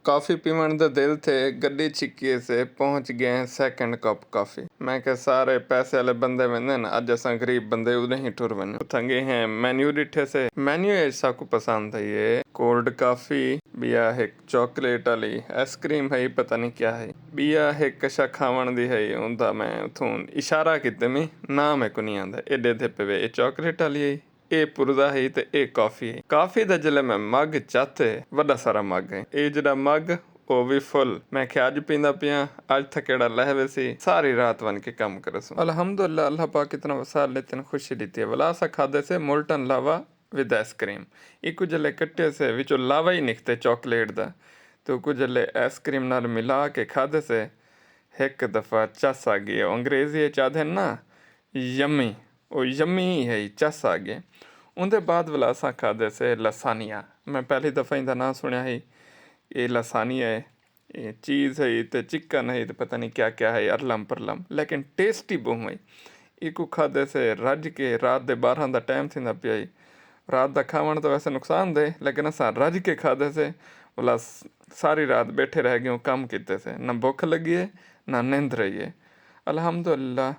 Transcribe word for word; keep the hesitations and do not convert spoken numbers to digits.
کافی پیوݨ دا دل تھئے، گݙی چھکی سے، پہنچ ڳئے ہیں سیکنڈ کپ کافی۔ میں کہ سارے پیسے والے بندے ویندے ہن، اڄ اساں غریب بندے اݙے ہی ٹر ونڄوں۔ اتھاں ڳئے ہیں، مینیو ݙٹھے سے، مینیو اچ ساکوں پسند آئی ہے کولڈ کافی، ٻیا ہک چاکلیٹ والی آئس کریم ہئی، پتہ نہیں کیا ہئی، ٻیا ہک کشا کھاوݨ دی ہئی، اوندا میں اتھوں اشارہ کیتے، میں نام میکوں نہیں آندا، اے ݙیہدے پئے وے، اے چاکلیٹ والی ہئی، اے پرزا ہئی تے اے کافی ہئی۔ کافی دا جلے میں مگ چاتے، وݙا سارا مگ ہے۔ اے جیڑھا مگ، او وی فل۔ میں کھیا اڄ پیندا پیاں، اڄ تھکیڑا لہہ ویسی، ساری رات ونڄ کے کم کریسوں۔ الحمدللہ، اللہ پاک اتنا وسائل ݙتے ہن، خوشی ݙتی ہے۔ ولا اساں کھادے سے مولٹن لاوا ود آئس کریم۔ ایکوں جلے کٹے سے، وچوں لاوا ہی نکتے چاکلیٹ دا۔ تے اوکوں جلے آئس کریم نال ملا کے کھادے سے، ہک دفعہ چس آ ڳئی ہے۔ او انگریزی اچ آہدن نا، یمی، او یمی ہئی، چس آ ڳئے۔ اوندے بعد ولا اساں کھادے سے لسانیا۔ میں پہلی دفعہ ایندا ناں سݨیا ہئی۔ اے لسانیا ہے، اے چیز ہئی تے چکن ہئی تے پتہ نہیں کیا کیا ہئی، ارلم پرلم، لیکن ٹیسٹی ٻہوں ہئی۔ ایکوں کھادے سے رڄ کے، رات دے ٻارہاں دا ٹائم تھیندا پیا ہئی۔ رات دا کھاوݨ تاں ویسے نقصان دہ، لیکن اساں رڄ کے کھادے سے۔ ولا س-، ساری رات ٻیٹھے رہ ڳیوں، کم کیتے سے، نہ بکھ لڳی ہے، نہ نندر آئی ہے۔ الحمدللہ۔